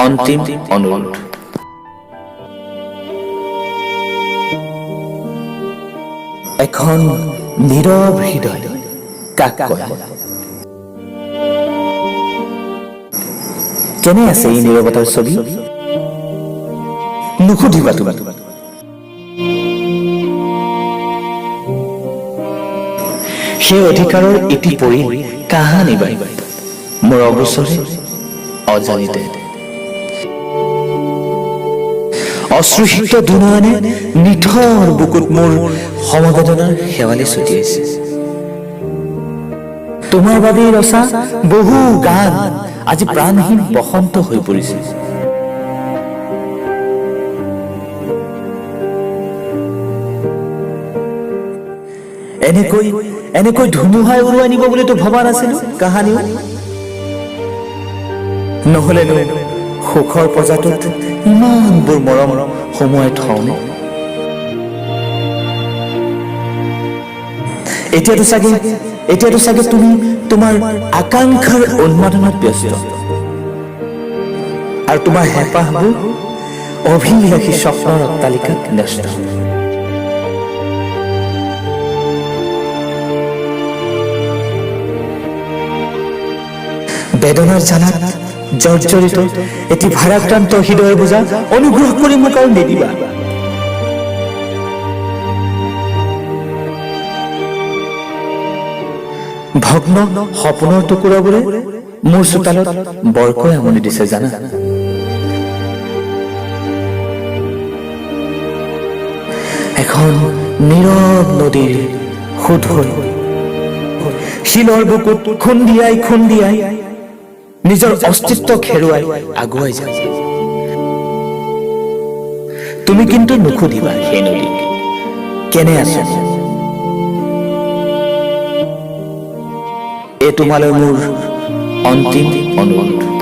অন্তিম অনুৰোধ। এখন নীৰৱ হৃদয় কাক কয়? কেনে আছে এই নীৰৱতাৰ ছবি? নুসুধিবা তুমি। সেই অধিকাৰৰ এটি পৰিল কাহানিবাই মোৰ অগোচৰে অজানিতে। অশ্ৰুসিক্ত দুনয়নে নিথৰ বুকুত মোৰ সমবেদনাৰ শেৱালি ছটিয়াইছে। তোমাৰ বাবেই ৰচা বহু গান আজি প্ৰাণহীন বসন্ত হৈ পৰিছে। এনেকৈ এনেকৈ ধুমুহাই উৰুৱাই নিব বুলিতো ভবা নাছিলো কাহানিও। নহলেনো সুখৰ পঁজাটোত ইমানবোৰ মৰম সুমুৱাই থওঁনে? এতিয়াতো চাগে তুমি তোমাৰ আকাংক্ষাৰ উন্মাদনাত ব্যস্ত আৰু তোমাৰ হেঁপাহবোৰ অভিলাষী স্বপ্নৰ অট্টালিকাত ন্যস্ত। বেদনাৰ জ্বালাত জৰ্জৰিত এটি ভাৰাক্ৰান্ত হৃদয়ৰ বোজা অনুগ্ৰহ কৰি মোক আৰু নিদিবা। ভগ্ন সপোনৰ টুকুৰাবোৰে মোৰ চোতালত বৰকৈ আমনি দিছে জানা। এখন নীৰৱ নদীৰ সোঁত হৈ শিলৰ বুকুত খুন্দিয়াই খুন্দিয়াই নিজৰ অস্তিত্বক হেৰুৱাই আগুৱাই যায়। তুমি কিন্তু নুসুধিবা সেই নদীক কেনে আছো। এই তোমালৈ মোৰ অন্তিম অনুৰোধ।